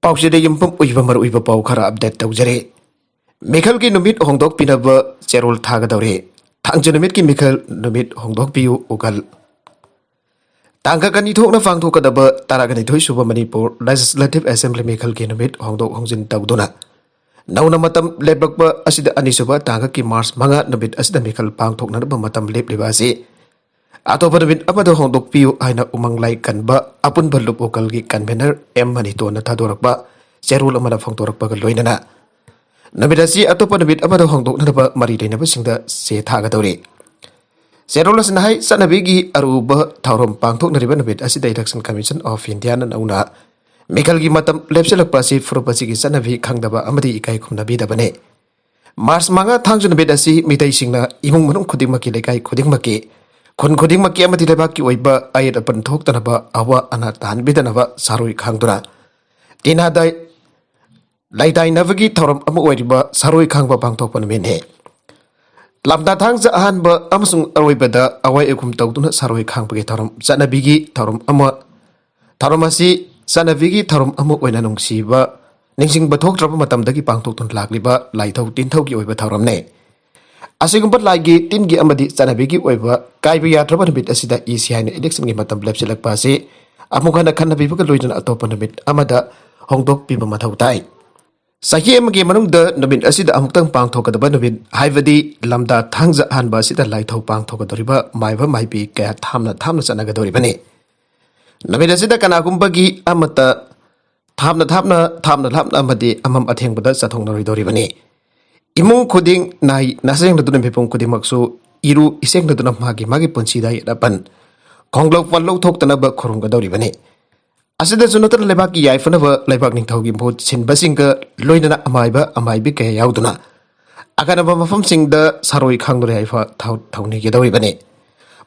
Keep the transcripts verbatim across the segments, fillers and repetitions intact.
ꯄꯥꯎꯁꯤꯗ ꯌꯨꯝꯐꯝ ꯑꯣꯏꯕ ꯃꯔꯨꯑꯣꯏꯕ ꯄꯥꯎ ꯈꯔ ꯑꯞꯗꯦꯠ ꯇꯧꯖꯔꯤ꯫ ꯃꯤꯈꯜꯒꯤ ꯅꯨꯃꯤꯠ ꯍꯣꯡꯗꯣꯛꯄꯤꯅꯕ ꯆꯦꯔꯣꯜ ꯊꯥꯒꯗꯧꯔꯤ꯫ ꯊꯥꯡꯖ ꯅꯨꯃꯤꯠꯀꯤ ꯃꯤꯈꯜ ꯅꯨꯃꯤꯠ ꯍꯣꯡꯗꯣꯛꯄꯤꯌꯨ ꯎꯀꯜ꯫ ꯇꯥꯡꯀꯛ ꯑꯅꯤ ꯊꯣꯛꯅ ꯄꯥꯡꯊꯣꯛꯀꯗꯕ ꯇꯔꯥꯒꯅꯤꯊꯣꯏ ꯁꯨꯕ ꯃꯅꯤꯄꯨꯔ ꯂꯦꯖꯤꯁꯂꯦꯇꯤꯚ ꯑꯦꯁꯦꯝꯕ꯭ꯂꯤ ꯃꯤꯈꯜꯒꯤ ꯅꯨꯃꯤꯠ ꯍꯣꯡꯗꯣꯛ ꯍꯣꯡꯖꯤꯟ ꯇꯧꯗꯨꯅ ꯅꯧꯅ ꯃꯇꯝ ꯂꯦꯞꯂꯛꯄ ꯑꯁꯤꯗ ꯑꯅꯤꯁꯨꯕ ꯇꯥꯡꯀꯛꯀꯤ ꯃꯥꯔꯆ ꯃꯉꯥ ꯅꯨꯃꯤꯠ ꯑꯁꯤꯗ ꯃꯤꯈꯜ ꯄꯥꯡꯊꯣꯛꯅꯅꯕ ꯃꯇꯝ ꯂꯦꯞꯂꯤꯕ ꯑꯁꯤ ꯑꯇꯣꯞꯄ ꯅꯨꯃꯤꯠ ꯑꯃꯗ ꯍꯣꯡꯗꯣꯛꯄꯤꯌꯨ ꯍꯥꯏꯅ ꯎꯃꯪ ꯂꯥꯏ ꯀꯟꯕ ꯑꯄꯨꯟꯕ ꯂꯨꯞ ꯎꯀꯜꯒꯤ ꯀꯟꯚꯦꯅꯔ ꯑꯦꯝ ꯃꯅꯤꯇꯣꯟꯅ ꯊꯥꯗꯣꯔꯛꯄ ꯆꯦꯔꯣꯜ ꯑꯃꯅ ꯐꯣꯡꯗꯣꯔꯛꯄꯒ ꯂꯣꯏꯅꯅ ꯅꯨꯃꯤꯠ ꯑꯁꯤ ꯑꯇꯣꯞꯄ ꯅꯨꯃꯤꯠ ꯑꯃꯗ ꯍꯣꯡꯗꯣꯛꯅꯅꯕ ꯃꯔꯤ ꯂꯩꯅꯕꯁꯤꯡꯗ ꯆꯦ ꯊꯥꯒꯗꯧꯔꯤ꯫ ꯆꯦꯔꯣꯜ ꯑꯁꯤꯅ ꯍꯥꯏ, ꯆꯠꯅꯕꯤꯒꯤ ꯑꯔꯨꯕ ꯊꯧꯔꯝ ꯄꯥꯡꯊꯣꯛꯅꯔꯤꯕ ꯅꯨꯃꯤꯠ ꯑꯁꯤꯗ Election Commission of Indiaꯅ ꯅꯧꯅ ꯃꯤꯈꯜꯒꯤ ꯃꯇꯝ ꯂꯦꯞꯁꯤꯜꯂꯛꯄ ꯑꯁꯤ ꯐꯨꯔꯨꯞ ꯑꯁꯤꯒꯤ ꯆꯠꯅꯕꯤ ꯈꯪꯗꯕ ꯑꯃꯗꯤ ꯏꯀꯥꯏ ꯈꯨꯝꯅꯕꯤꯗꯕꯅꯤ꯫ ꯃꯥꯔꯆ ꯃꯉꯥ ꯊꯥꯡꯖ ꯅꯨꯃꯤꯠ ꯑꯁꯤ ꯃꯤꯇꯩꯁꯤꯡꯅ ꯏꯃꯨꯡ ꯃꯅꯨꯡ ꯈꯨꯗꯤꯡꯃꯛꯀꯤ, ꯂꯩꯀꯥꯏ ꯈꯨꯗꯤꯡꯃꯛꯀꯤ, ꯈꯨꯟ ꯈꯨꯗꯤꯡꯃꯛꯀꯤ ꯑꯃꯗꯤ ꯂꯩꯕꯥꯛꯀꯤ ꯑꯣꯏꯕ ꯑꯌꯦꯠ ꯑꯄꯟ ꯊꯣꯛꯇꯅꯕ, ꯑꯋꯥ ꯑꯅꯥ ꯇꯥꯍꯟꯕꯤꯗꯅꯕ ꯁꯥꯔꯣꯏ ꯈꯥꯡꯗꯨꯅ ꯇꯤꯟꯅꯗꯥꯏ ꯂꯩꯇꯥꯏꯅꯕꯒꯤ ꯊꯧꯔꯝ ꯑꯃ ꯑꯣꯏꯔꯤꯕ ꯁꯥꯔꯣꯏ ꯈꯥꯡꯕ ꯄꯥꯡꯊꯣꯛꯄ ꯅꯨꯃꯤꯠꯅꯤ꯫ ꯂꯝꯇꯥ ꯊꯥꯡꯖ ꯑꯍꯥꯟꯕ ꯑꯃꯁꯨꯡ ꯑꯔꯣꯏꯕꯗ ꯑꯋꯥꯏ ꯑꯈꯨꯝ ꯇꯧꯗꯨꯅ ꯁꯥꯔꯣꯏ ꯈꯥꯡꯕꯒꯤ ꯊꯧꯔꯝ ꯆꯠꯅꯕꯤꯒꯤ ꯊꯧꯔꯝ ꯑꯃ, ꯊꯧꯔꯝ ꯑꯁꯤ ꯆꯠꯅꯕꯤꯒꯤ ꯊꯧꯔꯝ ꯑꯃ ꯑꯣꯏꯅ ꯅꯨꯡꯁꯤꯕ, ꯅꯤꯡꯁꯤꯡꯕ ꯊꯣꯛꯇ꯭ꯔꯕ ꯃꯇꯝꯗꯒꯤ ꯄꯥꯡꯊꯣꯛꯇꯨꯅ ꯂꯥꯛꯂꯤꯕ ꯂꯥꯏꯊꯧ ꯇꯤꯟꯊꯧꯒꯤ ꯑꯣꯏꯕ ꯊꯧꯔꯝꯅꯤ꯫ ꯑꯁꯤꯒꯨꯝꯕ ꯂꯥꯏꯒꯤ, ꯇꯤꯟꯒꯤ ꯑꯃꯗꯤ ꯆꯠꯅꯕꯤꯒꯤ ꯑꯣꯏꯕ ꯀꯥꯏꯕ ꯌꯥꯗ꯭ꯔꯕ ꯅꯨꯃꯤꯠ ꯑꯁꯤꯗ ꯏꯁꯤ ꯍꯥꯏꯅ Election ꯒꯤ ꯃꯇꯝ ꯂꯦꯞꯁꯤꯜꯂꯛꯄ ꯑꯁꯤ ꯑꯃꯨꯛ ꯍꯟꯅ ꯈꯟꯅꯕꯤꯕꯒ ꯂꯣꯏꯅꯅ ꯑꯇꯣꯞꯄ ꯅꯨꯃꯤꯠ ꯑꯃꯗ ꯍꯣꯡꯗꯣꯛꯄꯤꯕ ꯃꯊꯧ ꯇꯥꯏ꯫ ꯆꯍꯤ ꯑꯃꯒꯤ ꯃꯅꯨꯡꯗ ꯅꯨꯃꯤꯠ ꯑꯁꯤꯗ ꯑꯃꯨꯛꯇꯪ ꯄꯥꯡꯊꯣꯛꯀꯗꯕ ꯅꯨꯃꯤꯠ, ꯍꯥꯏꯕꯗꯤ ꯂꯝꯇꯥ ꯊꯥꯡꯖ ꯑꯍꯥꯟꯕ ꯑꯁꯤꯗ ꯂꯥꯏꯊꯧ ꯄꯥꯡꯊꯣꯛꯀꯗꯧꯔꯤꯕ ꯃꯥꯏꯕ ꯃꯥꯏꯕꯤ ꯀꯌꯥ ꯊꯥꯞꯅ ꯊꯥꯞꯅ ꯆꯠꯅꯒꯗꯧꯔꯤꯕꯅꯤ꯫ ꯅꯨꯃꯤꯠ ꯑꯁꯤꯗ ꯀꯅꯥꯒꯨꯝꯕꯒꯤ ꯑꯃꯠꯇ ꯊꯥꯞꯅ ꯊꯥꯞꯅ, ꯊꯥꯞꯅ ꯂꯥꯞꯅ ꯑꯃꯗꯤ ꯑꯃꯝ ꯑꯊꯦꯡꯕꯗ ꯆꯠꯊꯣꯛꯅꯔꯣꯏꯗꯧꯔꯤꯕꯅꯤ꯫ ꯏꯃꯨꯡ ꯈꯨꯗꯤꯡ ꯅꯥꯏ ꯅꯁꯦꯡꯅꯗꯨꯅ ꯃꯤꯄꯨꯝ ꯈꯨꯗꯤꯡꯃꯛꯁꯨ ꯏꯔꯨ ꯏꯁꯦꯡꯅꯗꯨꯅ ꯃꯥꯒꯤ ꯃꯥꯒꯤ ꯄꯨꯟꯁꯤꯗ ꯑꯌꯦꯠ ꯑꯄꯟ ꯈꯣꯡꯂꯧ ꯄꯜꯂꯧ ꯊꯣꯛꯇꯅꯕ ꯈꯨꯔꯨꯝꯒꯗꯧꯔꯤꯕꯅꯤ꯫ ꯑꯁꯤꯗꯁꯨ ꯅꯠꯇꯅ ꯂꯩꯕꯥꯛꯀꯤ ꯌꯥꯏꯐꯅꯕ ꯂꯩꯕꯥꯛ ꯅꯤꯡꯊꯧꯒꯤ ꯃꯍꯨꯠ ꯁꯤꯟꯕꯁꯤꯡꯒ ꯂꯣꯏꯅꯅ ꯑꯃꯥꯏꯕ ꯑꯃꯥꯏꯕꯤ ꯀꯌꯥ ꯌꯥꯎꯗꯨꯅ ꯑꯀꯟꯕ ꯃꯐꯝꯁꯤꯡꯗ ꯁꯥꯔꯣꯏ ꯈꯥꯡꯗꯨꯅ ꯌꯥꯏꯐ ꯊꯧ-, ꯊꯧꯅꯤꯒꯗꯧꯔꯤꯕꯅꯤ꯫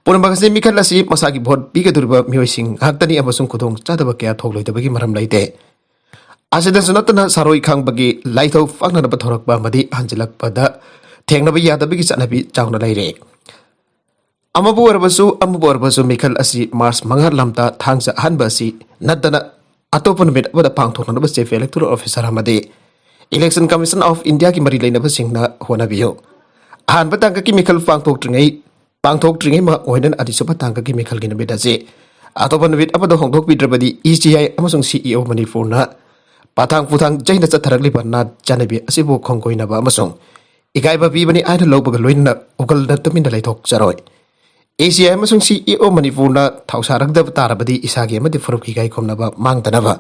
ꯄꯨꯝꯅꯃꯛ ꯑꯁꯤ ꯃꯤꯈꯜ ꯑꯁꯤ ꯃꯁꯥꯒꯤ ꯚꯣꯠ ꯄꯤꯒꯗꯧꯔꯤꯕ ꯃꯤꯑꯣꯏꯁꯤꯡ ꯉꯥꯛꯇꯅꯤ ꯑꯃꯁꯨꯡ ꯈꯨꯗꯣꯡ ꯆꯥꯗꯕ ꯀꯌꯥ ꯊꯣꯛꯂꯣꯏꯗꯕꯒꯤ ꯃꯔꯝ ꯂꯩꯇꯦ꯫ ꯑꯁꯤꯗꯁꯨ ꯅꯠꯇꯅ ꯁꯥꯔꯣꯏ ꯈꯥꯡꯕꯒꯤ ꯂꯥꯏꯊꯧ ꯄꯥꯡꯅꯅꯕ ꯊꯧꯔꯛꯄ ꯑꯃꯗꯤ ꯍꯟꯖꯤꯜꯂꯛꯄꯗ ꯊꯦꯡꯅꯕ ꯌꯥꯗꯕꯒꯤ ꯆꯠꯅꯕꯤ ꯆꯥꯎꯅ ꯂꯩꯔꯦ꯫ ꯑꯃꯕꯨ ꯑꯣꯏꯔꯕꯁꯨ, ꯑꯃꯕꯨ ꯑꯣꯏꯔꯕꯁꯨ ꯃꯤꯈꯜ ꯑꯁꯤ ꯃꯥꯔꯆ ꯃꯉꯥ ꯂꯝꯇꯥ ꯊꯥꯡꯖ ꯑꯍꯥꯟꯕ ꯑꯁꯤ ꯅꯠꯇꯅ ꯑꯇꯣꯞꯄ ꯅꯨꯃꯤꯠ ꯑꯃꯗ ꯄꯥꯡꯊꯣꯛꯅꯅꯕ Chief Electoral Officer ꯑꯃꯗꯤ Election Commission of Indiaꯒꯤ ꯃꯔꯤ ꯂꯩꯅꯕꯁꯤꯡꯅ ꯍꯣꯠꯅꯕꯤꯌꯨ꯫ ꯑꯍꯥꯟꯕ ꯇꯥꯡꯀꯛꯀꯤ ꯃꯤꯈꯜ ꯄꯥꯡꯊꯣꯛꯇ꯭ꯔꯤꯉꯩ ꯄꯥꯡꯊꯣꯛꯇ꯭ꯔꯤꯉꯩ ꯃ-, ꯑꯣꯏꯅ ꯑꯅꯤꯁꯨꯕ ꯇꯥꯡꯀꯛꯀꯤ ꯃꯤꯈꯜꯒꯤ ꯅꯨꯃꯤꯠ ꯑꯁꯤ ꯑꯇꯣꯞꯄ ꯅꯨꯃꯤꯠ ꯑꯃꯗ ꯍꯣꯡꯗꯣꯛꯄꯤꯗ꯭ꯔꯕꯗꯤ E C I ꯑꯃꯁꯨꯡ C E O ꯃꯅꯤꯄꯨꯔꯅ ꯄꯥꯊꯥꯡ ꯄꯨꯊꯥꯡ ꯆꯩꯅ ꯆꯠꯊꯔꯛꯂꯤꯕ ꯅꯥꯠ ꯆꯠꯅꯕꯤ ꯑꯁꯤꯕꯨ ꯈꯣꯡꯒꯣꯏꯅꯕ ꯑꯃꯁꯨꯡ ꯏꯀꯥꯏꯕ ꯄꯤꯕꯅꯤ ꯍꯥꯏꯅ ꯂꯧꯕꯒ ꯂꯣꯏꯅꯅ ꯎꯒꯜꯗ ꯇꯨꯃꯤꯟꯅ ꯂꯩꯊꯣꯛꯆꯔꯣꯏ꯫ E C I ꯑꯃꯁꯨꯡ C E O ꯃꯅꯤꯄꯨꯔꯅ ꯊꯧꯁꯥꯔꯛꯇꯕ ꯇꯥꯔꯕꯗꯤ ꯏꯁꯥꯒꯤ ꯑꯃꯗꯤ ꯐꯨꯔꯨꯞꯀꯤ ꯏꯀꯥꯏ ꯈꯨꯝꯅꯕ ꯃꯥꯡꯗꯅꯕ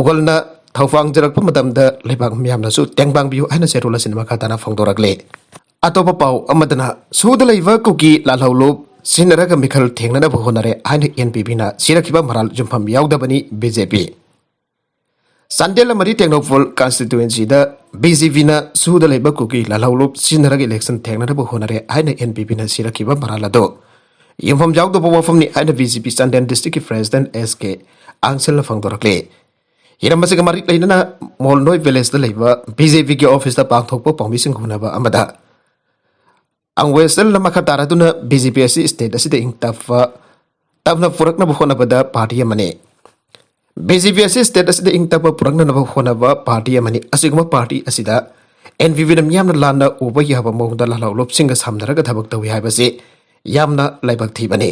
ꯎꯒꯜꯅ ꯊꯧꯐꯥꯡꯖꯔꯛꯄ ꯃꯇꯝꯗ ꯂꯩꯕꯥꯛ ꯃꯤꯌꯥꯝꯅꯁꯨ ꯇꯦꯡꯕꯥꯡꯕꯤꯌꯨ ꯍꯥꯏꯅ ꯆꯦꯔꯣꯜ ꯑꯁꯤꯅ ꯃꯈꯥ ꯇꯥꯅ ꯐꯣꯡꯗꯣꯔꯛꯂꯤ꯫ ꯑꯇꯣꯞꯄ ꯄꯥꯎ ꯑꯃꯗꯅ ꯁꯨꯗ ꯂꯩꯕ ꯀꯨꯀꯤ ꯂꯥꯜꯍꯧꯂꯨꯞ ꯁꯤꯖꯤꯟꯅꯔꯒ ꯃꯤꯈꯜ ꯊꯦꯡꯅꯅꯕ ꯍꯣꯠꯅꯔꯦ ꯍꯥꯏꯅ N P Pꯅ ꯁꯤꯔꯛꯈꯤꯕ ꯃꯔꯥꯜ ꯌꯨꯝꯐꯝ ꯌꯥꯎꯗꯕꯅꯤ B J P꯫ ꯆꯥꯟꯗꯦꯜ ꯑꯃꯗꯤ ꯇꯦꯡꯅꯧꯄꯜ constituencyꯗ B J Pꯅ ꯁꯨꯗ ꯂꯩꯕ ꯀꯨꯀꯤ ꯂꯥꯜꯍꯧꯂꯨꯞ ꯁꯤꯖꯤꯟꯅꯔꯒ election ꯊꯦꯡꯅꯅꯕ ꯍꯣꯠꯅꯔꯦ ꯍꯥꯏꯅ N P Pꯅ ꯁꯤꯔꯛꯈꯤꯕ ꯃꯔꯥꯜ ꯑꯗꯨ ꯌꯨꯝꯐꯝ ꯌꯥꯎꯗꯕ ꯋꯥꯐꯝꯅꯤ ꯍꯥꯏꯅ B J P Chandel districtꯀꯤ president S K ꯑꯥꯡꯁꯜꯅ ꯐꯣꯡꯗꯣꯔꯛꯂꯤ꯫ ꯍꯤꯔꯝ ꯑꯁꯤꯒ ꯃꯔꯤ ꯂꯩꯅꯅ ꯃꯣꯜꯅꯣꯏ villageꯇ ꯂꯩꯕ B J Pꯒꯤ officeꯇ ꯄꯥꯡꯊꯣꯛꯄ ꯄꯥꯎꯃꯤꯁꯤꯡ ꯎꯅꯕ ꯑꯃꯗ ꯑꯪꯋꯦꯁꯇꯜꯅ ꯃꯈꯥ ꯇꯥꯔꯗꯨꯅ B J P ꯑꯁꯤ state ꯑꯁꯤꯗ ꯏꯪ ꯇꯞꯄ, ꯇꯞꯅ ꯄꯨꯔꯛꯅꯕ ꯍꯣꯠꯅꯕꯗ party ꯑꯃꯅꯤ꯫ B J P ꯑꯁꯤ state ꯑꯁꯤꯗ ꯏꯪ ꯇꯞꯄ ꯄꯨꯔꯛꯅꯅꯕ ꯍꯣꯠꯅꯕ party ꯑꯃꯅꯤ꯫ ꯑꯁꯤꯒꯨꯝꯕ party ꯑꯁꯤꯗ N P Pꯅ ꯃꯤꯌꯥꯝꯅ ꯂꯥꯟꯅ ꯎꯕ ꯌꯥꯕ ꯃꯑꯣꯡꯗ ꯂꯥꯜꯍꯧꯂꯨꯞꯁꯤꯡꯒ ꯁꯝꯅꯔꯒ ꯊꯕꯛ ꯇꯧꯏ ꯍꯥꯏꯕꯁꯤ ꯌꯥꯝꯅ ꯂꯥꯏꯕꯛ ꯊꯤꯕꯅꯤ꯫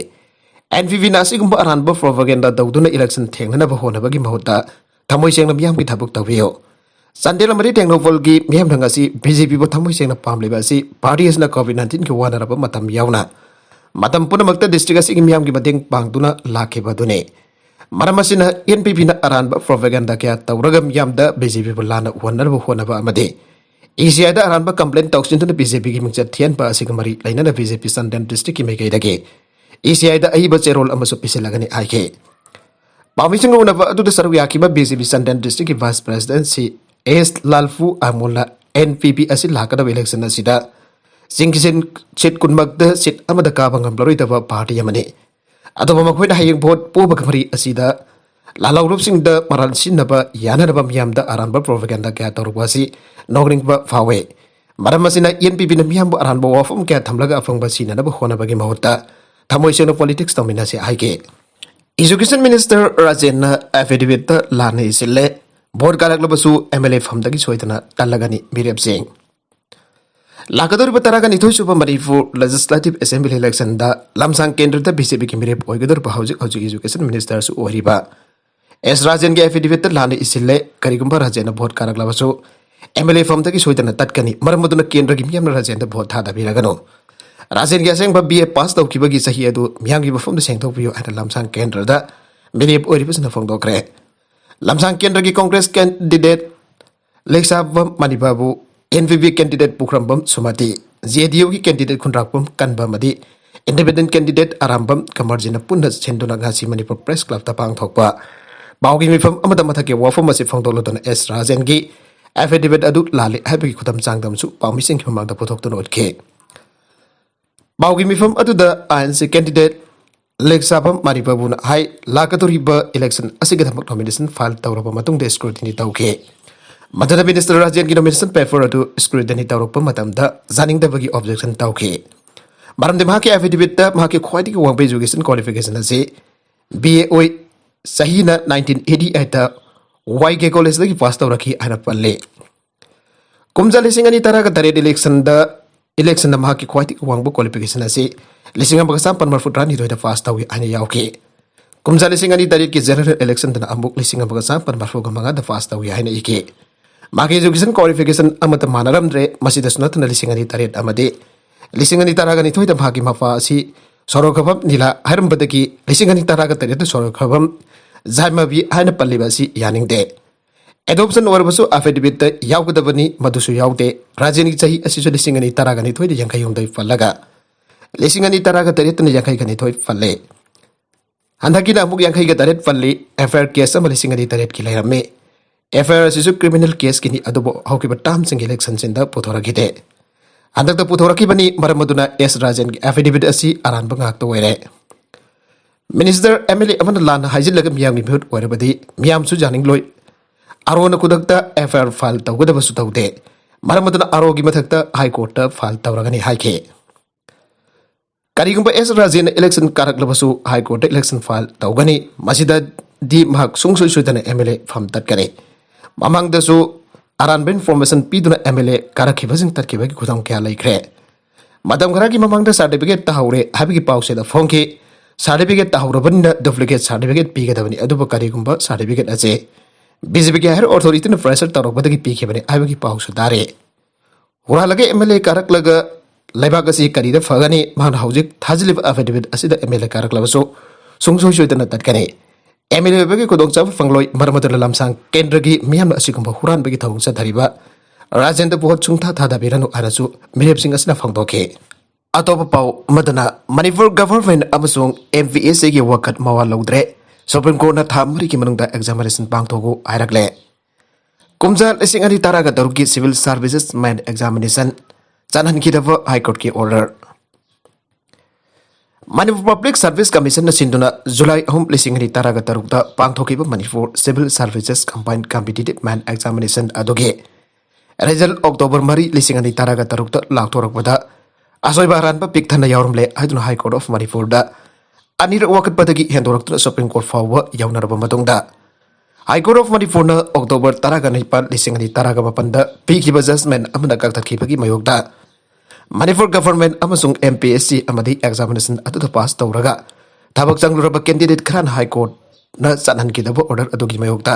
N P Pꯅ ꯑꯁꯤꯒꯨꯝꯕ ꯑꯔꯥꯟꯕ propaganda ꯇꯧꯗꯨꯅ election ꯊꯦꯡꯅꯅꯕ ꯍꯣꯠꯅꯕꯒꯤ ꯃꯍꯨꯠꯇ ꯊꯃꯣꯏ ꯁꯦꯡꯅ ꯃꯤꯌꯥꯝꯒꯤ ꯊꯕꯛ ꯇꯧꯕꯤꯌꯨ꯫ ꯆꯥꯟꯗꯦꯜ ꯑꯃꯗꯤ ꯇꯦꯡꯅꯧꯄꯜꯒꯤ ꯃꯤꯌꯥꯝꯅ ꯉꯁꯤ B J Pꯕꯨ ꯊꯃꯣꯏ ꯁꯦꯡꯅ ꯄꯥꯝꯂꯤꯕ ꯑꯁꯤ party ꯑꯁꯤꯅ COVID nineteenꯒꯤ ꯋꯥꯅꯔꯕ ꯃꯇꯝ ꯌꯥꯎꯅ ꯃꯇꯝ ꯄꯨꯝꯅꯃꯛꯇ district ꯑꯁꯤꯒꯤ ꯃꯤꯌꯥꯝꯒꯤ ꯃꯇꯦꯡ ꯄꯥꯡꯗꯨꯅ ꯂꯥꯛꯈꯤꯕ ꯑꯗꯨꯅꯤ꯫ ꯃꯔꯝ ꯑꯁꯤꯅ N P Pꯅ ꯑꯔꯥꯟꯕ propaganda ꯀꯌꯥ ꯇꯧꯔꯒ ꯃꯤꯌꯥꯝꯗ B J Pꯕꯨ ꯂꯥꯟꯅ ꯎꯍꯟꯅꯕ ꯍꯣꯠꯅꯕ ꯑꯃꯗꯤ E C Iꯗ ꯑꯔꯥꯟꯕ complaint ꯇꯧꯁꯤꯟꯗꯨꯅ B J Pꯒꯤ ꯃꯤꯡꯆꯠ ꯊꯤꯍꯟꯕ ꯑꯁꯤꯒ ꯃꯔꯤ ꯂꯩꯅꯅ B J P ꯆꯥꯟꯗꯦꯜ districtꯀꯤ ꯃꯥꯏꯀꯩꯗꯒꯤ E C Iꯗ ꯑꯏꯕ ꯆꯦꯔꯣꯜ ꯑꯃꯁꯨ ꯄꯤꯁꯤꯜꯂꯒꯅꯤ ꯍꯥꯏꯈꯤ꯫ ꯄꯥꯎꯃꯤꯁꯤꯡꯒ ꯎꯅꯕ ꯑꯗꯨꯗ ꯁꯔꯨꯛ ꯌꯥꯈꯤꯕ B J P Chandel districtꯀꯤ vice president ꯁꯤ S ꯂꯥꯜꯐꯨ ꯑꯃꯣꯜꯅ N P P ꯑꯁꯤ ꯂꯥꯛꯀꯗꯕ election ꯑꯁꯤꯗ ꯆꯤꯡꯒꯤ seat, seat ꯀꯨꯟꯃꯛꯇ seat ꯑꯃꯗ ꯀꯥꯕ ꯉꯝꯂꯔꯣꯏꯗꯕ party ꯑꯃꯅꯤ꯫ ꯑꯗꯨꯕꯨ ꯃꯈꯣꯏꯅ ꯍꯌꯦꯡ vote ꯄꯣꯕꯒ ꯃꯔꯤ ꯑꯁꯤꯗ ꯂꯥꯜꯍꯧꯂꯨꯞꯁꯤꯡꯗ ꯃꯔꯥꯜ ꯁꯤꯖꯤꯟꯅꯕ ꯌꯥꯅꯅꯕ ꯃꯤꯌꯥꯝꯗ ꯑꯔꯥꯟꯕ propaganda ꯀꯌꯥ ꯇꯧꯔꯨꯕ ꯑꯁꯤ ꯅꯣꯛꯅꯤꯡꯕ ꯐꯥꯎꯏ꯫ ꯃꯔꯝ ꯑꯁꯤꯅ N P Pꯅ ꯃꯤꯌꯥꯝꯕꯨ ꯑꯔꯥꯟꯕ ꯋꯥꯐꯝ ꯀꯌꯥ ꯊꯝꯂꯒ ꯑꯐꯪꯕ ꯁꯤꯅꯅꯕ ꯍꯣꯠꯅꯕꯒꯤ ꯃꯍꯨꯠꯇ ꯊꯃꯣꯏ ꯁꯦꯡꯅ politics ꯇꯧꯃꯤꯟꯅꯁꯤ ꯍꯥꯏꯈꯤ꯫ Education Minister ꯔꯥꯖꯦꯟꯅ affidavitꯇ ꯂꯥꯟꯅ ꯏꯁꯤꯜꯂꯦ, ꯚꯣꯠ ꯀꯥꯔꯛꯂꯕꯁꯨ MLA ꯐꯝꯗꯒꯤ ꯁꯣꯏꯗꯅ ꯇꯠꯂꯒꯅꯤ ꯃꯤꯔꯦꯞꯁꯤꯡ꯫ ꯂꯥꯛꯀꯗꯧꯔꯤꯕ ꯇꯔꯥꯒ ꯅꯤꯊꯣꯏ ꯁꯨꯕ ꯃꯅꯤꯄꯨꯔ Legislative Assembly electionꯗ ꯂꯝꯁꯥꯡ ꯀꯦꯟꯗ꯭ꯔꯗ BJPꯒꯤ ꯃꯤꯔꯦꯞ ꯑꯣꯏꯒꯗꯧꯔꯤꯕ ꯍꯧꯖꯤꯛ ꯍꯧꯖꯤꯛ Education Ministerꯁꯨ ꯑꯣꯏꯔꯤꯕ ꯑꯦꯁ ꯔꯥꯖꯦꯟꯒꯤ affidavitꯇ ꯂꯥꯟꯅ ꯏꯁꯤꯜꯂꯦ꯫ ꯀꯔꯤꯒꯨꯝꯕ ꯔꯥꯖꯦꯟꯅ ꯚꯣꯠ ꯀꯥꯔꯛꯂꯕꯁꯨ MLA ꯐꯝꯗꯒꯤ ꯁꯣꯏꯗꯅ ꯇꯠꯀꯅꯤ, ꯃꯔꯝ ꯑꯗꯨꯅ ꯀꯦꯟꯗ꯭ꯔꯒꯤ ꯃꯤꯌꯥꯝꯅ ꯔꯥꯖꯦꯟꯗ ꯚꯣꯠ ꯊꯥꯗꯕꯤꯔꯒꯅꯨ꯫ ꯔꯥꯖꯦꯟꯒꯤ ꯑꯁꯦꯡꯕ BA pass ꯇꯧꯈꯤꯕꯒꯤ ꯆꯍꯤ ꯑꯗꯨ ꯃꯤꯌꯥꯝꯒꯤ ꯃꯐꯝꯗ ꯁꯦꯡꯗꯣꯛꯄꯤꯌꯨ ꯍꯥꯏꯅ ꯂꯝꯁꯥꯡ ꯀꯦꯟꯗ꯭ꯔꯗ ꯃꯤꯔꯦꯞ ꯑꯣꯏꯔꯤꯕꯁꯤꯡꯅ ꯐꯣꯡꯗꯣꯛꯈ꯭ꯔꯦ꯫ ꯂꯝꯁꯥꯡ ꯀꯦꯟꯗ꯭ꯔꯒꯤ Congress candidate ꯂꯦꯛꯁꯥꯕꯝ ꯃꯅꯤꯕꯥꯕꯨ, NPP candidate ꯄꯨꯈ꯭ꯔꯝꯕꯝ ꯁꯨꯃꯇꯤ, JDUꯒꯤ candidate ꯈꯨꯟꯗ꯭ꯔꯥꯛꯄꯝ ꯀꯟꯕ ꯑꯃꯗꯤ independent candidate ꯑꯔꯥꯝꯕꯝ ꯀꯃꯔꯖꯤꯠꯅ ꯄꯨꯟꯅ ꯁꯤꯟꯗꯨꯅ ꯉꯁꯤ ꯃꯅꯤꯄꯨꯔ Press Clubꯇ ꯄꯥꯡꯊꯣꯛꯄ ꯄꯥꯎꯒꯤ ꯃꯤꯐꯝ ꯑꯃꯗ ꯃꯊꯛꯀꯤ ꯋꯥꯐꯝ ꯑꯁꯤ ꯐꯣꯡꯗꯣꯛꯂꯗꯨꯅ ꯑꯦꯁ ꯔꯥꯖꯦꯟꯒꯤ affidavit ꯑꯗꯨ ꯂꯥꯜꯂꯤ ꯍꯥꯏꯕꯒꯤ ꯈꯨꯗꯝ ꯆꯥꯡꯗꯝꯁꯨ ꯄꯥꯎꯃꯤꯁꯤꯡꯒꯤ ꯃꯃꯥꯡꯗ ꯄꯨꯊꯣꯛꯇꯨꯅ ꯎꯠꯈꯤ꯫ ꯄꯥꯎꯒꯤ ꯃꯤꯐꯝ ꯑꯗꯨꯗ INC candidate ꯂꯦꯛꯁꯥꯕꯝ ꯃꯅꯤꯕꯥꯕꯨꯅ ꯍꯥꯏ, ꯂꯥꯛꯀꯗꯧꯔꯤꯕ election ꯑꯁꯤꯒꯤꯗꯃꯛ nomination file ꯇꯧꯔꯕ ꯃꯇꯨꯡꯗ scrutiny ꯇꯧꯈꯤ꯫ ꯃꯗꯨꯗ Minister ꯔꯥꯖꯦꯟꯒꯤ nomination paper ꯑꯗꯨ scrutiny ꯇꯧꯔꯛꯄ ꯃꯇꯝꯗ ꯌꯥꯅꯤꯡꯗꯕꯒꯤ objection ꯇꯧꯈꯤ꯫ ꯃꯔꯝꯗꯤ ꯃꯍꯥꯛꯀꯤ affidavitꯇ ꯃꯍꯥꯛꯀꯤ ꯈ꯭ꯋꯥꯏꯗꯒꯤ ꯋꯥꯡꯕ education qualification ꯑꯁꯤ BA ꯑꯣꯏ, ꯆꯍꯤꯅ nineteen eighty eightꯇ YK Collegeꯗꯒꯤ pass ꯇꯧꯔꯛꯈꯤ ꯍꯥꯏꯅ ꯄꯜꯂꯤ꯫ ꯀꯨꯝꯖꯥ ꯂꯤꯁꯤꯡ ꯑꯅꯤ ꯇꯔꯥꯒ ꯇꯔꯦꯠ electionꯗ, electionꯗ ꯃꯍꯥꯛꯀꯤ ꯈ꯭ꯋꯥꯏꯗꯒꯤ ꯋꯥꯡꯕ qualification ꯑꯁꯤ ꯂꯤꯁꯤꯡ ꯑꯃꯒ ꯆꯥꯃꯥꯄꯟ ꯃꯔꯤꯐꯨ ꯇꯔꯥꯅꯤꯊꯣꯏꯗ pass ꯇꯧꯏ ꯍꯥꯏꯅ ꯌꯥꯎꯈꯤ꯫ ꯀꯨꯝꯖꯥ ꯂꯤꯁꯤꯡ ꯑꯅꯤ ꯇꯔꯦꯠꯀꯤ general electionꯗꯅ ꯑꯃꯨꯛ ꯂꯤꯁꯤꯡ ꯑꯃꯒ ꯆꯥꯃꯥꯄꯟ ꯃꯔꯤꯐꯨꯒ ꯃꯉꯥꯗ pass ꯇꯧꯏ ꯍꯥꯏꯅ ꯏꯈꯤ꯫ ꯃꯍꯥꯛꯀꯤ education qualification ꯑꯃꯠꯇ ꯃꯥꯟꯅꯔꯝꯗ꯭ꯔꯦ꯫ ꯃꯁꯤꯗꯁꯨ ꯅꯠꯇꯅ ꯂꯤꯁꯤꯡ ꯑꯅꯤ ꯇꯔꯦꯠ ꯑꯃꯗꯤ ꯂꯤꯁꯤꯡ ꯑꯅꯤ ꯇꯔꯥꯒ ꯅꯤꯊꯣꯏꯗ ꯃꯍꯥꯛꯀꯤ ꯃꯄꯥ ꯑꯁꯤ ꯁꯣꯔꯣꯈꯕꯝ ꯅꯤꯂꯥ ꯍꯥꯏꯔꯝꯕꯗꯒꯤ ꯂꯤꯁꯤꯡ ꯑꯅꯤ ꯇꯔꯥꯒ ꯇꯔꯦꯠꯇ ꯁꯣꯔꯣꯈꯕꯝ ꯖꯥꯏꯃꯕꯤ ꯍꯥꯏꯅ ꯄꯜꯂꯤꯕ ꯑꯁꯤ ꯌꯥꯅꯤꯡꯗꯦ꯫ Adoption ꯑꯣꯏꯔꯕꯁꯨ affidavitꯇ ꯌꯥꯎꯒꯗꯕꯅꯤ, ꯃꯗꯨꯁꯨ ꯌꯥꯎꯗꯦ꯫ ꯔꯥꯖꯦꯟꯒꯤ ꯆꯍꯤ ꯑꯁꯤꯁꯨ ꯂꯤꯁꯤꯡ ꯑꯅꯤ ꯇꯔꯥꯒ ꯅꯤꯊꯣꯏꯗ ꯌꯥꯡꯈꯩ ꯍꯨꯝꯗꯣꯏ ꯄꯜꯂꯒ ꯂꯤꯁꯤꯡ ꯑꯅꯤ ꯇꯔꯥꯒ ꯇꯔꯦꯠꯇꯅ ꯌꯥꯡꯈꯩꯒ ꯅꯤꯊꯣꯏ ꯄꯜꯂꯦ꯫ ꯍꯟꯗꯛꯀꯤꯅ ꯑꯃꯨꯛ ꯌꯥꯡꯈꯩꯒ ꯇꯔꯦꯠ ꯄꯜꯂꯤ꯫ FIR case ꯑꯃ ꯂꯤꯁꯤꯡ ꯑꯅꯤ ꯇꯔꯦꯠꯀꯤ ꯂꯩꯔꯝꯃꯤ꯫ FIR ꯑꯁꯤꯁꯨ criminal caseꯀꯤꯅꯤ, ꯑꯗꯨꯕꯨ ꯍꯧꯈꯤꯕ termꯁꯤꯡꯒꯤ electionꯁꯤꯡꯗ ꯄꯨꯊꯣꯔꯛꯈꯤꯗꯦ꯫ ꯍꯟꯗꯛꯇ ꯄꯨꯊꯣꯔꯛꯈꯤꯕꯅꯤ, ꯃꯔꯝ ꯑꯗꯨꯅ ꯑꯦꯁ ꯔꯥꯖꯦꯟꯒꯤ affidavit ꯑꯁꯤ ꯑꯔꯥꯟꯕ ꯉꯥꯛꯇ ꯑꯣꯏꯔꯦ꯫ Minister, MLA ꯑꯃꯅ ꯂꯥꯟꯅ ꯍꯥꯏꯖꯤꯜꯂꯒ ꯃꯤꯌꯥꯝꯒꯤ ꯃꯤꯍꯨꯠ ꯑꯣꯏꯔꯕꯗꯤ ꯃꯤꯌꯥꯝꯁꯨ ꯌꯥꯅꯤꯡꯂꯣꯏ꯫ ꯑꯥꯔꯣꯅ ꯈꯨꯗꯛꯇ FIR file ꯇꯧꯒꯗꯕꯁꯨ ꯇꯧꯗꯦ꯫ ꯃꯔꯝ ꯑꯗꯨꯅ ꯑꯥꯔꯣꯒꯤ ꯃꯊꯛꯇ High Courtꯇ file ꯇꯧꯔꯒꯅꯤ ꯍꯥꯏꯈꯤ꯫ ꯀꯔꯤꯒꯨꯝꯕ ꯑꯦꯁ ꯔꯥꯖꯦꯟꯅ ꯏꯂꯦꯛꯁꯟ ꯀꯥꯔꯛꯂꯕꯁꯨ ꯍꯥꯏ ꯀꯣꯔꯠꯇ ꯏꯂꯦꯛꯁꯟ ꯐꯥꯏꯜ ꯇꯧꯒꯅꯤ꯫ ꯃꯁꯤꯗꯗꯤ ꯃꯍꯥꯛ ꯁꯨꯡꯁꯣꯏ ꯁꯣꯏꯗꯅ ꯑꯦꯝ ꯑꯦꯜ ꯑꯦ ꯐꯝ ꯇꯠꯀꯅꯤ꯫ ꯃꯃꯥꯡꯗꯁꯨ ꯑꯔꯥꯟꯕ ꯏꯟꯐꯣꯔꯃꯦꯁꯟ ꯄꯤꯗꯨꯅ ꯑꯦꯝ ꯑꯦꯜ ꯑꯦ ꯀꯥꯔꯛꯈꯤꯕꯁꯤꯡ ꯇꯠꯈꯤꯕꯒꯤ ꯈꯨꯗꯝ ꯀꯌꯥ ꯂꯩꯈ꯭ꯔꯦ꯫ ꯃꯇꯝ ꯈꯔꯒꯤ ꯃꯃꯥꯡꯗ ꯁꯥꯔꯇꯤꯐꯤꯀꯦꯠ ꯇꯥꯍꯧꯔꯦ ꯍꯥꯏꯕꯒꯤ ꯄꯥꯎꯁꯤꯗ ꯐꯣꯡꯈꯤ꯫ ꯁꯥꯔꯇꯤꯐꯤꯀꯦꯠ ꯇꯥꯍꯧꯔꯕꯅꯤꯅ ꯗꯨꯄ꯭ꯂꯤꯀꯦꯠ ꯁꯥꯔꯇꯤꯐꯤꯀꯦꯠ ꯄꯤꯒꯗꯕꯅꯤ, ꯑꯗꯨꯕꯨ ꯀꯔꯤꯒꯨꯝꯕ ꯁꯥꯔꯇꯤꯐꯤꯀꯦꯠ ꯑꯁꯦ ꯕꯤ ꯖꯦ ꯄꯤꯒꯤ ꯍꯥꯏꯌꯔ ꯑꯣꯊꯣꯔꯤꯇꯤꯅ ꯄ꯭ꯔꯦꯁꯔ ꯇꯧꯔꯛꯄꯗꯒꯤ ꯄꯤꯈꯤꯕꯅꯤ ꯍꯥꯏꯕꯒꯤ ꯄꯥꯎꯁꯨ ꯇꯥꯔꯦ꯫ ꯍꯨꯔꯥꯜꯂꯒ ꯑꯦꯝ ꯑꯦꯜ ꯑꯦ ꯀꯥꯔꯛꯂꯒ ꯂꯩꯕꯥꯛ ꯑꯁꯤ ꯀꯔꯤꯗ ꯐꯒꯅꯤ? ꯃꯍꯥꯛꯅ ꯍꯧꯖꯤꯛ ꯊꯥꯖꯤꯜꯂꯤꯕ ꯑꯦꯐꯤꯗꯦꯚꯤꯠ ꯑꯁꯤꯗ ꯑꯦꯝ ꯑꯦꯜ ꯑꯦ ꯀꯥꯔꯛꯂꯕꯁꯨ ꯁꯨꯡꯁꯣꯏ ꯁꯣꯏꯗꯅ ꯇꯠꯀꯅꯤ꯫ ꯑꯦꯝ ꯑꯦꯜ ꯑꯦ ꯑꯣꯏꯕꯒꯤ ꯈꯨꯗꯣꯡꯆꯥꯕ ꯐꯪꯂꯣꯏ꯫ ꯃꯔꯝ ꯑꯗꯨꯅ ꯂꯝꯁꯥꯡ ꯀꯦꯟꯗ꯭ꯔꯒꯤ ꯃꯤꯌꯥꯝꯅ ꯑꯁꯤꯒꯨꯝꯕ ꯍꯨꯔꯥꯟꯕꯒꯤ ꯊꯧꯑꯣꯡ ꯆꯠꯊꯔꯤꯕ ꯔꯥꯖꯦꯟꯗ꯭ꯔ ꯚꯣꯠ ꯁꯨꯡꯊꯥ ꯊꯥꯗꯕꯤꯔꯅꯨ ꯍꯥꯏꯅꯁꯨ ꯃꯤꯔꯦꯞꯁꯤꯡ ꯑꯁꯤꯅ ꯐꯣꯡꯗꯣꯛꯈꯤ꯫ ꯑꯇꯣꯞꯄ ꯄꯥꯎ ꯑꯃꯗꯅ ꯃꯅꯤꯄꯨꯔ ꯒꯚꯔꯟꯃꯦꯟꯠ ꯑꯃꯁꯨꯡ ꯑꯦꯝ ꯄꯤ ꯑꯦꯁ ꯁꯤꯒꯤ ꯋꯥꯀꯠ ꯃꯋꯥ ꯂꯧꯗ꯭ꯔꯦ꯫ ꯁꯨꯄ꯭ꯔꯤꯝ ꯀꯣꯔꯠꯅ ꯊꯥ ꯃꯔꯤꯒꯤ ꯃꯅꯨꯡꯗ ꯑꯦꯛꯖꯥꯃꯤꯅꯦꯁꯟ ꯄꯥꯡꯊꯣꯛꯎ ꯍꯥꯏꯔꯛꯂꯦ꯫ ꯀꯨꯝꯖꯥ ꯂꯤꯁꯤꯡ ꯑꯅꯤ ꯇꯔꯥꯒ ꯇꯔꯨꯛꯀꯤ ꯁꯤꯚꯤꯜ ꯁꯥꯔꯚꯤꯁꯦꯁ ꯃꯦꯟ ꯑꯦꯛꯖꯥꯃꯤꯅꯦꯁꯟ ꯆꯠꯍꯟꯈꯤꯗꯕ ꯍꯥꯏ ꯀꯣꯔꯠꯀꯤ ꯑꯣꯔꯗꯔ꯫ ꯃꯅꯤꯄꯨꯔ ꯄꯕ꯭ꯂꯤꯛ ꯁꯥꯔꯚꯤꯁ ꯀꯃꯤꯁꯟꯅ ꯁꯤꯟꯗꯨꯅ ꯖꯨꯂꯥꯏ ꯑꯍꯨꯝ, ꯂꯤꯁꯤꯡ ꯑꯅꯤ ꯇꯔꯥꯒ ꯇꯔꯨꯛꯇ ꯄꯥꯡꯊꯣꯛꯈꯤꯕ Manipur civil services combined competitive main examination ꯑꯗꯨꯒꯤ ꯔꯤꯖꯜ ꯑꯣꯛꯇꯣꯕꯔ ꯃꯔꯤ, ꯂꯤꯁꯤꯡ ꯑꯅꯤ ꯇꯔꯥꯒ ꯇꯔꯨꯛꯇ ꯂꯥꯎꯊꯣꯔꯛꯄꯗ ꯑꯁꯣꯏꯕ ꯑꯔꯥꯟꯕ ꯄꯤꯛ ꯊꯟꯅ ꯌꯥꯎꯔꯝꯂꯦ ꯍꯥꯏꯗꯨꯅ ꯍꯥꯏ ꯀꯣꯔꯠ ꯑꯣꯐ ꯃꯅꯤꯄꯨꯔꯗ ꯑꯅꯤꯔꯛ ꯋꯥꯀꯠꯄꯗꯒꯤ ꯍꯦꯟꯗꯣꯔꯛꯇꯨꯅ ꯁꯨꯄ꯭ꯔꯤꯝ ꯀꯣꯔꯠ ꯐꯥꯎꯕ ꯌꯧꯅꯔꯕ ꯃꯇꯨꯡꯗ, ꯍꯥꯏ ꯀꯣꯔꯠ ꯑꯣꯐ ꯃꯅꯤꯄꯨꯔꯅ ꯑꯣꯛꯇꯣꯕꯔ ꯇꯔꯥꯒ ꯅꯤꯄꯥꯜ, ꯂꯤꯁꯤꯡ ꯑꯅꯤ ꯇꯔꯥꯒ ꯃꯥꯄꯟꯗ ꯄꯤꯈꯤꯕ ꯖꯖꯃꯦꯟ ꯑꯃꯅ ꯀꯛꯊꯠꯈꯤꯕꯒꯤ ꯃꯥꯌꯣꯛꯇ ꯃꯅꯤꯄꯨꯔ ꯒꯚꯔꯟꯃꯦꯟꯠ ꯑꯃꯁꯨꯡ ꯑꯦꯝ ꯄꯤ ꯑꯦꯁ ꯁꯤ ꯑꯃꯗꯤ ꯑꯦꯛꯖꯥꯃꯤꯅꯦꯁꯟ ꯑꯗꯨꯗ ꯄꯥꯁ ꯇꯧꯔꯒ ꯊꯕꯛ ꯆꯪꯂꯨꯔꯕ ꯀꯦꯟꯗꯤꯗꯦꯠ ꯈꯔꯅ ꯍꯥꯏ ꯀꯣꯔꯠꯅ ꯆꯠꯍꯟꯈꯤꯗꯕ ꯑꯣꯔꯗꯔ ꯑꯗꯨꯒꯤ ꯃꯥꯌꯣꯛꯇ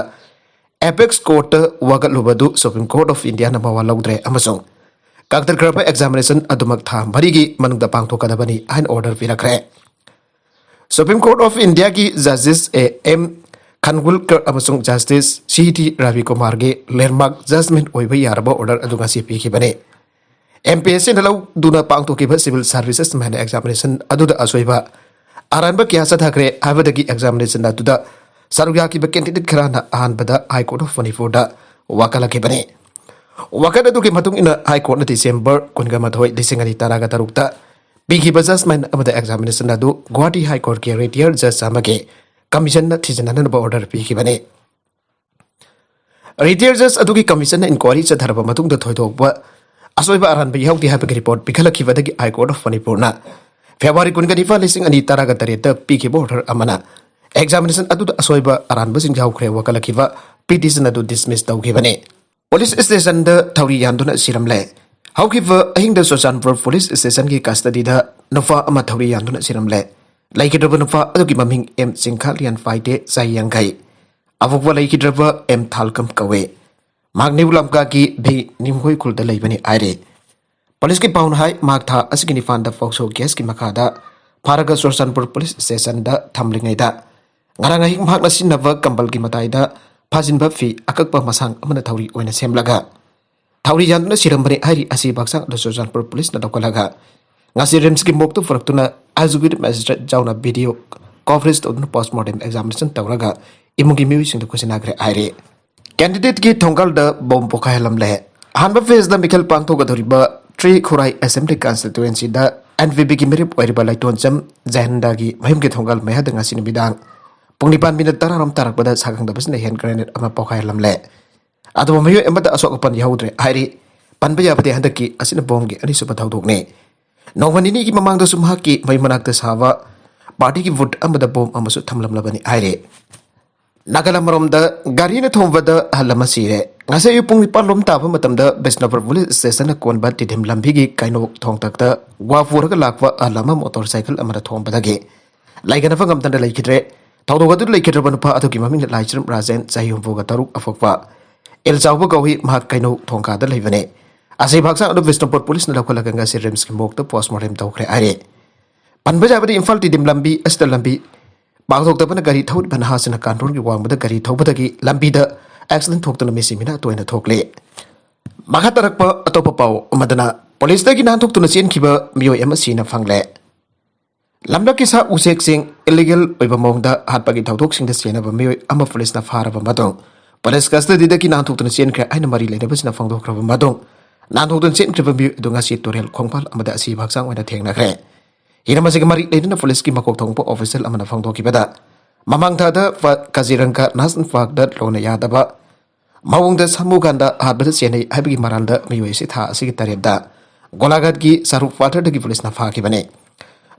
ꯑꯦꯄꯦꯛꯁ ꯀꯣꯔꯠꯇ ꯋꯥꯀꯠꯂꯨꯕꯗꯨ ꯁꯨꯄ꯭ꯔꯤꯝ ꯀꯣꯔꯠ ꯑꯣꯐ ꯏꯟꯗꯤꯌꯥꯅ ꯃꯋꯥ ꯂꯧꯗ꯭ꯔꯦ ꯑꯃꯁꯨꯡ ꯀꯛꯊꯠꯈ꯭ꯔꯕ ꯑꯦꯛꯖꯥꯃꯤꯅꯦꯁꯟ ꯑꯗꯨꯃꯛ ꯊꯥ ꯃꯔꯤꯒꯤ ꯃꯅꯨꯡꯗ ꯄꯥꯡꯊꯣꯛꯀꯗꯕꯅꯤ ꯍꯥꯏꯅ ꯑꯣꯔꯗꯔ ꯄꯤꯔꯛꯈ꯭ꯔꯦ꯫ ꯁꯨꯄ꯭ꯔꯤꯝ ꯀꯣꯔꯠ ꯑꯣꯐ ꯏꯟꯗꯤꯌꯥꯒꯤ ꯖꯁꯇꯤꯁ ꯑꯦ ꯑꯦꯝ ꯈꯟꯋꯤꯜꯀꯔ ꯑꯃꯁꯨꯡ ꯖꯁꯇꯤꯁ ꯁꯤ ꯇꯤ ꯔꯥꯕꯤꯀꯨꯃꯥꯔꯒꯤ ꯂꯦꯟꯃꯥꯔꯛ ꯖꯖꯃꯦꯟ ꯑꯣꯏꯕ ꯌꯥꯔꯕ ꯑꯣꯔꯗꯔ ꯑꯗꯨ ꯉꯁꯤ ꯄꯤꯈꯤꯕꯅꯤ꯫ ꯑꯦꯝ ꯄꯤ ꯑꯦꯁ ꯁꯤꯅ ꯂꯧꯗꯨꯅ ꯄꯥꯡꯊꯣꯛꯈꯤꯕ ꯁꯤꯚꯤꯜ ꯁꯥꯔꯚꯤꯁꯦꯁ ꯃꯦꯟ ꯑꯦꯛꯖꯥꯃꯤꯅꯦꯁꯟ ꯑꯗꯨꯗ ꯑꯁꯣꯏꯕ ꯑꯔꯥꯟꯕ ꯀꯌꯥ ꯆꯠꯊꯈ꯭ꯔꯦ ꯍꯥꯏꯕꯗꯒꯤ ꯑꯦꯛꯖꯥꯃꯤꯅꯦꯁꯟ ꯑꯗꯨꯗ ꯁꯔꯨꯛ ꯌꯥꯈꯤꯕ ꯀꯦꯟꯗꯤꯗꯦꯠ ꯈꯔꯅ ꯑꯍꯥꯟꯕꯗ ꯍꯥꯏ ꯀꯣꯔꯠ ꯑꯣꯐ ꯃꯅꯤꯄꯨꯔꯗ ꯋꯥꯀꯠꯂꯛꯈꯤꯕꯅꯤ꯫ ꯋꯥꯀꯠ ꯑꯗꯨꯒꯤ ꯃꯇꯨꯡ ꯏꯟꯅ ꯍꯥꯏ ꯀꯣꯔꯠꯅ ꯗꯤꯁꯦꯝꯕꯔ ꯀꯨꯟꯒ ꯃꯥꯊꯣꯏ, ꯂꯤꯁꯤꯡ ꯑꯅꯤ ꯇꯔꯥꯒ ꯇꯔꯨꯛꯇ ꯄꯤꯈꯤꯕ ꯖꯖꯃꯦꯟ ꯑꯃꯗ ꯑꯦꯛꯖꯥꯃꯤꯅꯦꯁꯟ ꯑꯗꯨ ꯒꯨꯋꯥꯍꯥꯇꯤ ꯍꯥꯏ ꯀꯣꯔꯠꯀꯤ ꯔꯤꯇꯥꯌꯔ ꯖꯖ ꯑꯃꯒꯤ ꯀꯃꯤꯁꯟꯅ ꯊꯤꯖꯤꯟꯅꯅꯕ ꯑꯣꯔꯗꯔ ꯄꯤꯈꯤꯕꯅꯤ꯫ ꯔꯤꯇꯥꯌꯔ ꯖꯖ ꯑꯗꯨꯒꯤ ꯀꯃꯤꯁꯟꯅ ꯏꯟꯀ꯭ꯋꯥꯏꯔꯤ ꯆꯠꯊꯔꯕ ꯃꯇꯨꯡꯗ ꯊꯣꯏꯗꯣꯛꯄ ꯑꯁꯣꯏꯕ ꯑꯔꯥꯟꯕ ꯌꯥꯎꯗꯦ ꯍꯥꯏꯕꯒꯤ ꯔꯤꯄꯣꯔꯠ ꯄꯤꯈꯠꯂꯛꯈꯤꯕꯗꯒꯤ ꯍꯥꯏ ꯀꯣꯔꯠ ꯑꯣꯐ ꯃꯅꯤꯄꯨꯔꯅ ꯐꯦꯕ꯭ꯔꯨꯋꯥꯔꯤ ꯀꯨꯟꯒ ꯅꯤꯄꯥꯟ, ꯂꯤꯁꯤꯡ ꯑꯅꯤ ꯇꯔꯥꯒ ꯇꯔꯦꯠꯇ ꯄꯤꯈꯤꯕ order ꯑꯃꯅ examination ꯑꯗꯨꯗ ꯑꯁꯣꯏꯕ ꯑꯔꯥꯟꯕꯁꯤꯡ ꯌꯥꯎꯈ꯭ꯔꯦ ꯋꯥꯀꯠꯂꯛꯈꯤꯕ petition ꯑꯗꯨ dismiss ꯇꯧꯈꯤꯕꯅꯤ꯫ Police stationꯗ ꯊꯧꯔꯤ ꯌꯥꯟꯗꯨꯅ ꯁꯤꯔꯝꯂꯦ꯫ ꯍꯧꯈꯤꯕ ꯑꯍꯤꯡꯗ ꯆꯨꯔꯆꯥꯟꯄꯨꯔ police stationꯒꯤ custodyꯗ ꯅꯨꯄꯥ ꯑꯃ ꯊꯧꯔꯤ ꯌꯥꯟꯗꯨꯅ ꯁꯤꯔꯝꯂꯦ꯫ ꯂꯩꯈꯤꯗ꯭ꯔꯕ ꯅꯨꯄꯥ ꯑꯗꯨꯒꯤ ꯃꯃꯤꯡ ꯑꯦꯝ ꯆꯤꯡꯈꯥꯂꯤꯌꯥꯟ ꯐꯥꯏꯗꯦ, ꯆꯍꯤ ꯌꯥꯡꯈꯩ꯫ ꯑꯄꯣꯛꯄ ꯂꯩꯈꯤꯗ꯭ꯔꯕ ꯑꯦꯝ ꯊꯥꯜꯀꯝ ꯀꯧꯏ꯫ ꯃꯍꯥꯛ ꯅ꯭ꯌꯨ ꯂꯝꯀꯥꯒꯤ ꯚꯤ ꯅꯤꯝꯈꯣꯏ ꯈꯨꯜꯗ ꯂꯩꯕꯅꯤ ꯍꯥꯏꯔꯤ꯫ Policeꯀꯤ ꯄꯥꯎꯅ ꯍꯥꯏ, ꯃꯍꯥꯛ ꯊꯥ ꯑꯁꯤꯒꯤ ꯅꯤꯄꯥꯟꯗ POCSO caseꯀꯤ ꯃꯈꯥꯗ ꯐꯥꯔꯒ ꯆꯨꯔꯆꯥꯟꯄꯨꯔ police stationꯗ ꯊꯝꯂꯤꯉꯩꯗ, ꯉꯔꯥꯡ ꯑꯍꯤꯡ ꯃꯍꯥꯛꯅ ꯁꯤꯖꯤꯟꯅꯕ ꯀꯝꯕꯜꯒꯤ ꯃꯇꯥꯏꯗ ꯐꯥꯖꯤꯟꯕ ꯐꯤ ꯑꯀꯛꯄ ꯃꯁꯥꯡ ꯑꯃꯅ ꯊꯧꯔꯤ ꯑꯣꯏꯅ ꯁꯦꯝꯂꯒ, ꯊꯧꯔꯤ ꯌꯥꯟꯗꯨꯅ ꯁꯤꯔꯝꯕꯅꯤ ꯍꯥꯏꯔꯤ꯫ ꯑꯁꯤꯕ ꯍꯛꯆꯥꯡ ꯑꯗꯨ ꯆꯨꯔꯆꯥꯟꯄꯨꯔ policeꯅ ꯂꯧꯈꯠꯂꯒ ꯉꯁꯤ RIMSꯀꯤ morgueꯗ ꯄꯨꯔꯛꯇꯨꯅ executive magistrate ꯌꯥꯎꯅ video coverage ꯇꯧꯗꯨꯅ postmortem examination ꯇꯧꯔꯒ ꯏꯃꯨꯡꯒꯤ ꯃꯤꯑꯣꯏꯁꯤꯡꯗ ꯈꯨꯠꯁꯤꯟꯅꯈ꯭ꯔꯦ ꯍꯥꯏꯔꯤ꯫ Candidateꯀꯤ ꯊꯣꯡꯒꯥꯜꯗ bomb ꯄꯣꯈꯥꯏꯍꯜꯂꯝꯂꯦ꯫ ꯑꯍꯥꯟꯕ phaseꯗ ꯃꯤꯈꯜ ꯄꯥꯡꯊꯣꯛꯀꯗꯧꯔꯤꯕ ꯇ꯭ꯔꯤ ꯈꯨꯔꯥꯏ Assembly Constituencyꯗ NPPꯒꯤ ꯃꯤꯔꯦꯞ ꯑꯣꯏꯔꯤꯕ ꯂꯩꯇꯣꯟꯆꯝ ꯖꯌꯟꯗꯥꯒꯤ ꯃꯌꯨꯝꯒꯤ ꯊꯣꯡꯒꯥꯜ ꯃꯌꯥꯗ ꯉꯁꯤ ꯅꯨꯃꯤꯗꯥꯡ ꯄꯨꯡ ꯅꯤꯄꯥꯟ minute ꯇꯔꯥꯔꯣꯝ ꯇꯥꯔꯛꯄꯗ ꯁꯥꯈꯪꯗꯕꯁꯤꯡꯅ hand grenade ꯑꯃ ꯄꯣꯈꯥꯏꯍꯜꯂꯝꯂꯦ꯫ ꯑꯗꯨꯕꯨ ꯃꯤꯑꯣꯏ ꯑꯃꯠꯇ ꯑꯁꯣꯛ ꯑꯄꯟ ꯌꯥꯎꯗ꯭ꯔꯦ ꯍꯥꯏꯔꯤ꯫ ꯄꯟꯕ ꯌꯥꯕꯗꯤ ꯍꯟꯗꯛꯀꯤ ꯑꯁꯤꯅ bombꯒꯤ ꯑꯅꯤꯁꯨꯕ ꯊꯧꯗꯣꯛꯅꯤ꯫ ꯅꯣꯡꯃ ꯅꯤꯅꯤꯒꯤ ꯃꯃꯥꯡꯗꯁꯨ ꯃꯍꯥꯛꯀꯤ ꯃꯌꯨꯝ ꯃꯅꯥꯛꯇ ꯁꯥꯕ partyꯒꯤ booth ꯑꯃꯗ bomb ꯑꯃꯁꯨ ꯊꯝꯂꯝꯂꯕꯅꯤ ꯍꯥꯏꯔꯤ꯫ ꯅꯥꯒꯥꯂꯝ ꯃꯔꯣꯝꯗ ꯒꯥꯔꯤꯅ ꯊꯣꯝꯕꯗ ꯑꯍꯜ ꯑꯃ ꯁꯤꯔꯦ꯫ ꯉꯁꯤ ꯑꯌꯨꯛ ꯄꯨꯡ ꯅꯤꯄꯥꯟ ꯂꯣꯝ ꯇꯥꯕ ꯃꯇꯝꯗ ꯕꯤꯁꯅꯨꯄꯨꯔ police stationꯅ ꯀꯣꯟꯕ ꯇꯤꯗꯤꯝ ꯂꯝꯕꯤꯒꯤ ꯀꯩꯅꯧ ꯊꯣꯡꯇꯛꯇ ꯋꯥ ꯄꯨꯔꯒ ꯂꯥꯛꯄ ꯑꯍꯜ ꯑꯃ motorcycle ꯑꯃꯅ ꯊꯣꯝꯕꯗꯒꯤ ꯂꯩꯒꯅꯕ ꯉꯝꯗꯅ ꯂꯩꯈꯤꯗ꯭ꯔꯦ꯫ ꯊꯧꯗꯣꯛ ꯑꯗꯨꯗ ꯂꯩꯈꯤꯗ꯭ꯔꯕ ꯅꯨꯄꯥ ꯑꯗꯨꯒꯤ ꯃꯃꯤꯡꯅ ꯂꯥꯏꯆ꯭ꯔꯝ ꯔꯥꯖꯦꯟ, ꯆꯍꯤ ꯍꯨꯝꯐꯨꯒ ꯇꯔꯨꯛ, ꯑꯄꯣꯛꯄ ꯏꯜ ꯆꯥꯎꯕ ꯀꯧꯏ꯫ ꯃꯍꯥꯛ ꯀꯩꯅꯧ ꯊꯣꯡꯈꯥꯗ ꯂꯩꯕꯅꯤ꯫ ꯑꯁꯤꯕ ꯍꯛꯆꯥꯡ ꯑꯗꯨ ꯕꯤꯁꯅꯨꯄꯨꯔ policeꯅ ꯂꯧꯈꯠꯂꯒ ꯉꯁꯤ RIMSꯀꯤ morgueꯗ postmortem ꯇꯧꯈ꯭ꯔꯦ ꯍꯥꯏꯔꯤ꯫ ꯄꯟꯕ ꯌꯥꯕꯗꯤ ꯏꯝꯐꯥꯜ ꯇꯤꯗꯤꯝ ꯂꯝꯕꯤ ꯑꯁꯤꯗ ꯂꯝꯕꯤ ꯄꯥꯡꯊꯣꯛꯇꯕꯅ ꯒꯥꯔꯤ ꯊꯧꯔꯤꯕ ꯅꯍꯥꯁꯤꯡꯅ ꯀꯥꯟꯗ꯭ꯔꯣꯟꯒꯤ ꯋꯥꯡꯃꯗ ꯒꯥꯔꯤ ꯊꯧꯕꯗꯒꯤ ꯂꯝꯕꯤꯗ accident ꯊꯣꯛꯇꯨꯅ ꯃꯤꯁꯤ ꯃꯤꯅꯥ ꯇꯣꯏꯅ ꯊꯣꯛꯂꯤ꯫ ꯃꯈꯥ ꯇꯥꯔꯛꯄ ꯑꯇꯣꯞꯄ ꯄꯥꯎ ꯑꯃꯗꯅ, policeꯇꯒꯤ ꯅꯥꯟꯊꯣꯛꯇꯨꯅ ꯆꯦꯟꯈꯤꯕ ꯃꯤꯑꯣꯏ ꯑꯃ ꯁꯤꯅ ꯐꯪꯂꯦ꯫ ꯂꯝꯂꯛꯀꯤ ꯁꯥ ꯎꯆꯦꯛꯁꯤꯡ illegal ꯑꯣꯏꯕ ꯃꯑꯣꯡꯗ ꯍꯥꯠꯄꯒꯤ ꯊꯧꯗꯣꯛꯁꯤꯡꯗ ꯆꯦꯟꯅꯕ ꯃꯤꯑꯣꯏ ꯑꯃ policeꯅ ꯐꯥꯔꯕ ꯃꯇꯨꯡ, police custodyꯗꯒꯤ ꯅꯥꯟꯊꯣꯛꯇꯨꯅ ꯆꯦꯟꯈ꯭ꯔꯦ ꯍꯥꯏꯅ ꯃꯔꯤ ꯂꯩꯅꯕꯁꯤꯡꯅ ꯐꯣꯡꯗꯣꯛꯈ꯭ꯔꯕ ꯃꯇꯨꯡ, ꯅꯥꯟꯊꯣꯛꯇꯨꯅ ꯆꯦꯟꯈ꯭ꯔꯤꯕ ꯃꯤꯑꯣꯏ ꯑꯗꯨ ꯉꯁꯤ ꯇꯨꯔꯦꯜ ꯈꯣꯡꯕꯥꯜ ꯑꯃꯗ ꯑꯁꯤꯕ ꯍꯛꯆꯥꯡ ꯑꯣꯏꯅ ꯊꯦꯡꯅꯈ꯭ꯔꯦ꯫ ꯍꯤꯔꯝ ꯑꯁꯤꯒ ꯃꯔꯤ ꯂꯩꯅꯅ policeꯀꯤ ꯃꯀꯣꯛ ꯊꯣꯡꯕ official ꯑꯃꯅ ꯐꯣꯡꯗꯣꯛꯈꯤꯕꯗ, ꯃꯃꯥꯡ ꯊꯥꯗ ꯐ-, ꯀꯥꯖꯤꯔꯪꯒ National Parkꯇ ꯂꯣꯟꯅ ꯌꯥꯗꯕ ꯃꯑꯣꯡꯗ ꯁꯥꯃꯨ ꯀꯥꯟꯗ ꯍꯥꯠꯄꯗ ꯆꯦꯟꯅꯩ ꯍꯥꯏꯕꯒꯤ ꯃꯔꯥꯜꯗ ꯃꯤꯑꯣꯏ ꯑꯁꯤ ꯊꯥ ꯑꯁꯤꯒꯤ ꯇꯔꯦꯠꯇ ꯒꯣꯂꯥꯘꯥꯠꯀꯤ ꯁꯔꯨꯛ quarterꯗꯒꯤ policeꯅ ꯐꯥꯈꯤꯕꯅꯤ꯫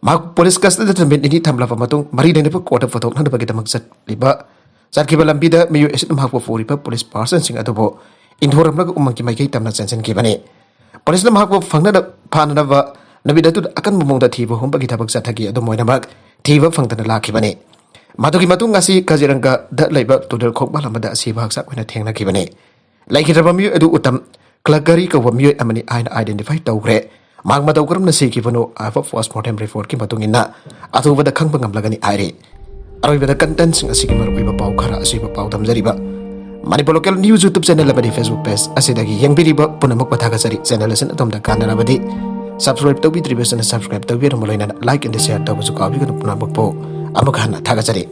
ꯃꯍꯥꯛ ꯄꯨꯂꯤꯁ ꯀꯁꯇꯗꯤꯗ ꯅꯨꯃꯤꯠ ꯅꯤꯅꯤ ꯊꯝꯂꯕ ꯃꯇꯨꯡ ꯃꯔꯤ ꯂꯩꯅꯕ ꯀꯣꯔꯠꯇ ꯄꯨꯊꯣꯛꯅꯅꯕꯒꯤꯗꯃꯛ ꯆꯠꯂꯤꯕ, ꯆꯠꯈꯤꯕ ꯂꯝꯕꯤꯗ ꯃꯤꯑꯣꯏ ꯑꯁꯤꯅ ꯃꯍꯥꯛꯄꯨ ꯄꯨꯔꯤꯕ ꯄꯨꯂꯤꯁ ꯄꯥꯔꯁꯟꯁꯤꯡ ꯑꯗꯨꯕꯨ ꯏꯟꯊꯣꯔꯝꯂꯒ ꯎꯃꯪꯒꯤ ꯃꯥꯏꯀꯩ ꯇꯝꯅ ꯆꯦꯟꯁꯤꯟꯈꯤꯕꯅꯤ꯫ ꯄꯨꯂꯤꯁꯅ ꯃꯍꯥꯛꯄꯨ ꯐꯪꯅꯅ-, ꯐꯥꯅꯅꯕ ꯅꯨꯃꯤꯠ ꯑꯗꯨꯗ ꯑꯀꯟꯕ ꯃꯑꯣꯡꯗ ꯊꯤꯕ ꯍꯨꯝꯕꯒꯤ ꯊꯕꯛ ꯆꯠꯊꯈꯤ, ꯑꯗꯨꯝ ꯑꯣꯏꯅꯃꯛ ꯊꯤꯕ ꯐꯪꯗꯅ ꯂꯥꯛꯈꯤꯕꯅꯤ꯫ ꯃꯗꯨꯒꯤ ꯃꯇꯨꯡ ꯉꯁꯤ ꯀꯖꯤꯔꯪꯒꯗ ꯂꯩꯕ ꯇꯨꯔꯦꯜ ꯈꯣꯡꯕꯥꯜ ꯑꯃꯗ ꯑꯁꯤꯕ ꯍꯛꯆꯥꯡ ꯑꯣꯏꯅ ꯊꯦꯡꯅꯈꯤꯕꯅꯤ꯫ ꯂꯩꯈꯤꯗ꯭ꯔꯕ ꯃꯤꯑꯣꯏ ꯑꯗꯨ ꯎꯇꯝ ꯀ꯭ꯂꯒꯔꯤ ꯀꯧꯕ ꯃꯤꯑꯣꯏ ꯑꯃꯅꯤ ꯍꯥꯏꯅ identify ꯇꯧꯈ꯭ꯔꯦ꯫ ꯃꯍꯥꯛ ꯃꯇꯧ ꯀꯔꯝꯅ ꯁꯤꯈꯤꯕꯅꯣ ꯍꯥꯏꯕ postmortem reportꯀꯤ ꯃꯇꯨꯡ ꯏꯟꯅ ꯑꯊꯨꯕꯗ ꯈꯪꯕ ꯉꯝꯂꯒꯅꯤ ꯍꯥꯏꯔꯤ꯫ ꯑꯔꯣꯏꯕꯗ contentꯁꯤꯡ ꯑꯁꯤꯒꯤ ꯃꯔꯨꯑꯣꯏꯕ ꯄꯥꯎ ꯈꯔ ꯑꯁꯤꯕꯨ ꯄꯥꯎ ꯊꯝꯖꯔꯤꯕ Manipur Local News YouTube channel ꯑꯃꯗꯤ Facebook page ꯑꯁꯤꯗꯒꯤ ꯌꯦꯡꯕꯤꯔꯤꯕ ꯄꯨꯝꯅꯃꯛꯄꯨ ꯊꯥꯒꯠꯆꯔꯤ꯫ Channel ꯑꯁꯤꯅ ꯑꯗꯣꯝꯗ ꯀꯥꯟꯅꯔꯕꯗꯤ subscribe ꯇꯧꯕꯤꯗ꯭ꯔꯤꯕꯁꯤꯅ subscribe ꯇꯧꯕꯤꯔꯝꯕ ꯂꯣꯏꯅꯅ like and share ꯇꯧꯕꯁꯨ ꯀꯥꯎꯕꯤꯒꯅꯨ꯫ ꯄꯨꯝꯅꯃꯛꯄꯨ ꯑꯃꯨꯛ ꯍꯟꯅ ꯊꯥꯒꯠꯆꯔꯤ꯫